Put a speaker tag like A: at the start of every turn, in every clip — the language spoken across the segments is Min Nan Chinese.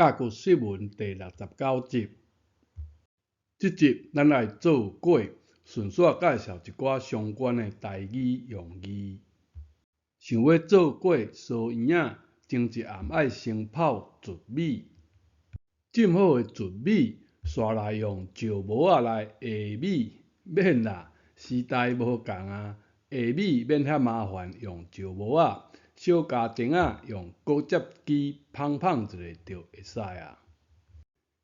A: 教诲釋文第六十九集。這集咱來做粿，順紲介紹一寡相關的台語用字。想欲做粿酥圓仔，前一暗愛先泡糯米。浸好的糯米，紲來用石磨仔來下米，免啦，時代無仝啊，下米免遐麻煩，用石磨仔，小家庭仔用果汁機芳芳一下就會使啊。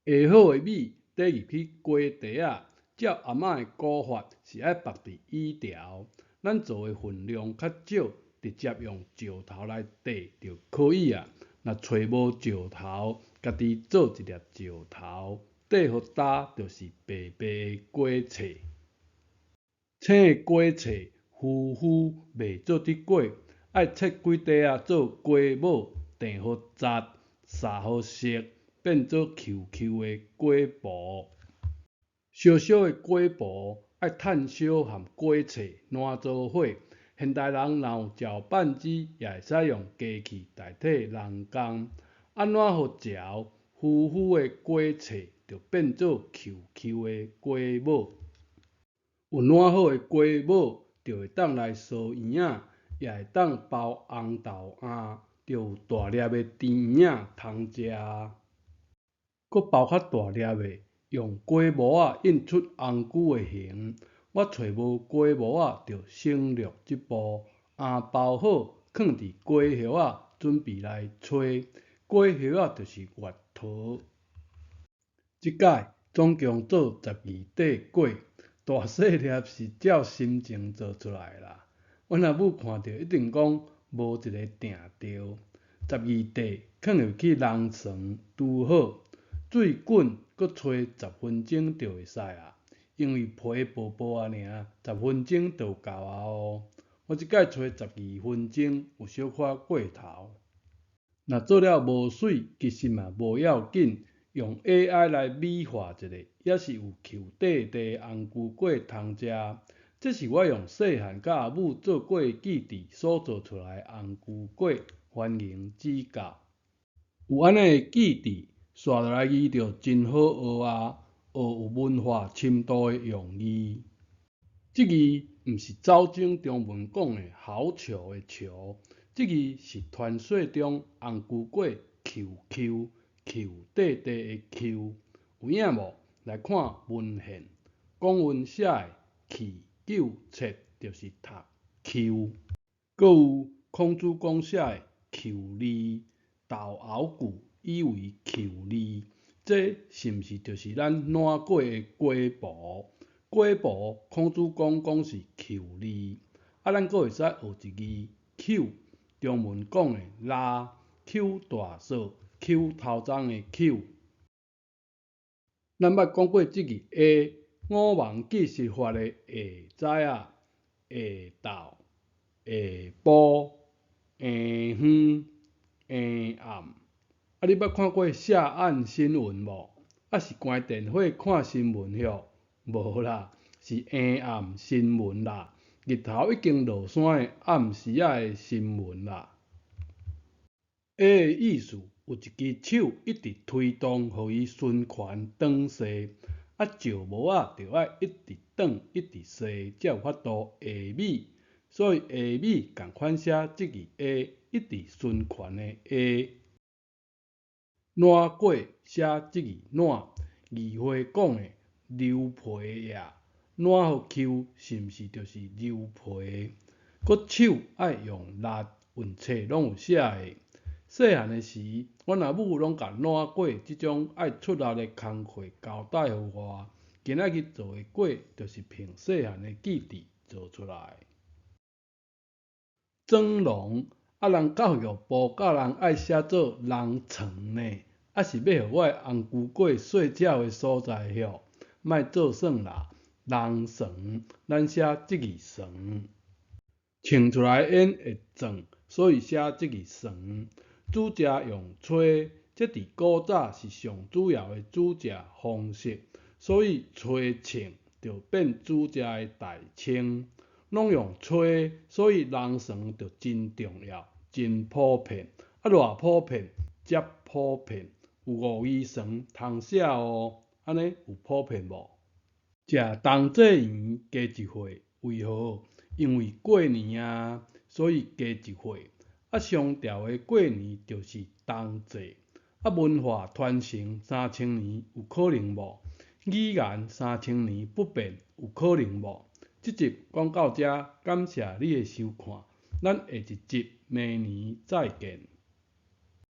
A: 下好的米，綴入去鍋底仔，照阿嬤的古法是愛縛佇椅條。咱做的份量較少，直接用石頭來綴就可以啊。若揣無石頭，家己做一粒石頭，綴予焦就是白白的粿脆。青的粿脆糊糊袂做得粿，愛切幾塊仔做粿帽，糞予實，煠予熟，變做 Q Q 的粿婆。燒燒的粿婆愛炭燒和粿脆攏做伙。現代人若有攪拌機，也會使用機器代替人工。按怎予嚼，糊糊的粿脆就變做 Q Q 的粿帽。有攏好的粿帽，就會當來酥圓仔，也會當包紅豆餡，就有大粒的甜圓仔通食。閣包較大粒的，用粿模仔印出紅龜的形。我揣無粿模仔，就省略這步。餡包好，囥佇粿葉仔，準備來炊。粿葉仔就是月桃。這擺總共做十二塊粿，大細粒是照心情做出來啦。阮阿母看著一定講無一个定著。十二塊囥入去籠床拄好，水滾閣炊十分鐘就會使啊。因為皮薄薄仔爾，十分鐘就夠啊哦。我這擺炊十二分鐘，有小可過頭。若做了無媠，其實嘛無要緊，用 AI 來美化一下，也是有 Q 塊塊的紅龜粿通食。這是我用細漢佮阿母做粿的記憶所做出來的紅龜粿，歡迎指教。有按呢的記憶，紲落來字就真好學啊，學有文化深度的用字。這字毋是走鐘中文講的豪潮的潮，這字是傳說中紅龜粿 Q Q Q 塊塊的 Q，有影無？來看文獻，公文寫的去糾切就是讀 Q，閣有孔子公寫的 Q 字，豆餚句以為 Q 字，這是毋是就是咱攏粿的粿婆？粿婆孔子公講是 Q 字，啊，咱閣會使學一字 Q，中文講的拉 Q 大嫂 Q 頭鬃的 Q。咱捌講過這字下，五網記實發的下知影，下晝、下晡、下昏、下暗。啊，你捌看過下暗新聞無？啊，是關電火看新聞喲？無啦，是下暗新聞啦，日頭已經落山的暗時仔的新聞啦。下的意思有一支手一直推動，予伊循環轉踅。啊，石磨仔就愛一直轉，一直踅，才有法度下米。所以下米仝款寫這字下，一直循環的下。攏粿寫這字攏，字匯講的餾皮呀，攏予 Q 是毋是就是餾皮？閣手愛用力，文冊攏有寫的。細漢的時，阮阿母攏共攏粿這種愛出力的工課交代予我。今仔日做的粿，就是憑細漢的記憶做出來。裝籠，啊，人教育部教人愛寫做籠床呢，啊是欲予我的紅龜粿睡覺的所在喲？莫做耍啦，籠床，咱寫這字床。穿出來煙會轉，所以寫這字床。煮食用炊，這佇古早是上主要的煮食方式，所以炊穿就變煮食的代稱。攏用炊，所以籠床就真重要、真普遍。啊，偌普遍，遮普遍，有五字床通寫哦，按呢有普遍無？食冬至圓加一歲，為何？因為過年啊，所以加一歲。啊，商朝的過年就是冬至。啊，文化傳承3000年有可能無？語言3000年不變有可能無？這集講到遮，感謝你的收看，咱下一集明年再見。